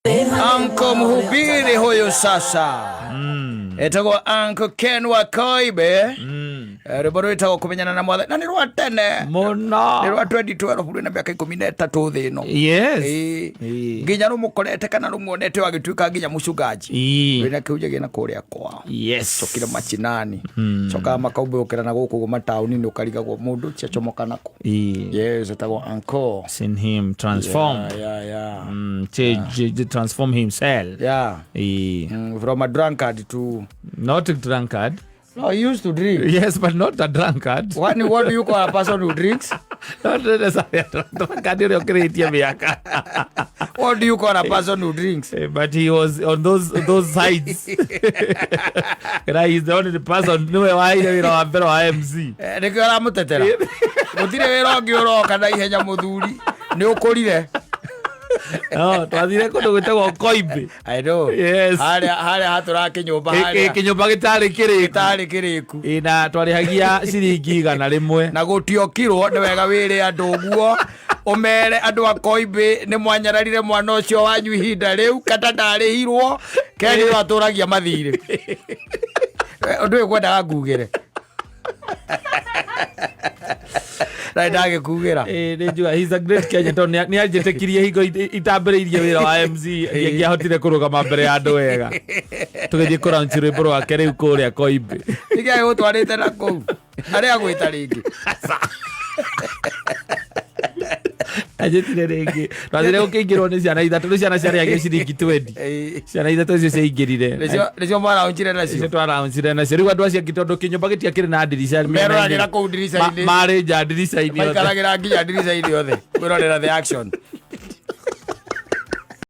Anko mhubiri huyu sasa etagwo Anko Ken wa Koibe. Rwĩmbo rwĩtagwo kũmenyana na mwathani na nĩ rwa tene, nĩ Mũno. rwa 2012, rwĩna mĩaka 13 thĩ ĩno. Ĩĩ. Nginya rũmũkorete kana rũmuonete agĩtuĩka nginya mũcungaji. Wĩna kĩhunjia gĩna kũrĩa kwao. Cokire machinani, cokaga makaumbũrũkĩra na gũkũ ũguo mataũni-inĩ, ũkarigagwo mũndũ ũcio acomoka nakũ. Yes, etagwo Anko. Seen him transform. Change, transform himself. From a drunkard to Not a drunkard. No, he used to drink. Yes, but not a drunkard. What do you call a person who drinks? Not necessarily a drunkard ũrĩa ũkĩrĩtie mĩaka. What do you call a person who drinks? But he was on those sides. And he's the only person nĩwe waheire wĩra wa mbere wa MC. Nĩkĩo aramũtetera, gũtirĩ wĩra ũngĩ ũroka na ihenya. Mũthuri nĩ ũkũrire. No, twathire kũndũ gwĩtagwo Koimbĩ. I know. Harĩa hatũraga kĩnyũmba harĩa. Kĩnyũmba gĩtarĩ kĩrĩku. Gĩtarĩ kĩrĩku. Ĩ, na twarĩhagia ciringi 100. Na gũtiokirwo nĩ wega wĩre andũ ũguo, ũmere andũ a Koimbĩ nĩ mwanyararire mwana ũcio wanyu ihinda rĩu kata ndarĩhirwo keri no atũragia mathirĩ. Ũndũ ũyũ kwendaga ngugĩre na ndagĩkugĩra. Ĩ, nĩ njua he's a great Kenyan tondũ nĩ anjĩtĩkirie hingo itambĩrĩirie wĩra wa MC, ndingĩahotire kũrũgama mbere ya andũ wega. Tũgĩthiĩ kũlaunch rwĩmbo rwake rĩu kũrĩa Koimbĩ. Nĩkĩ gũtwarĩte na kũu arĩa agwĩta rĩngĩ? Anjĩtire rĩngĩ, twathire gũkĩingĩrwo nĩ ciana ithatũ, nĩ ciana ciarĩhagio ciringi 20. Ciana ithatũ icio ciaingĩrire. Nĩcio mwaraunchire nacio? Icio twaraunchire nacio. Rĩu andũ acio angĩ, tondũ kĩnyũmba gĩtiakĩrĩ na ndirica mĩena-inĩ. Meroragĩra kũu ndirica-inĩ. Marĩ nja ndirica-inĩ othe. Maikaragĩra nginya ndirica-inĩ othe kwĩrorera the action.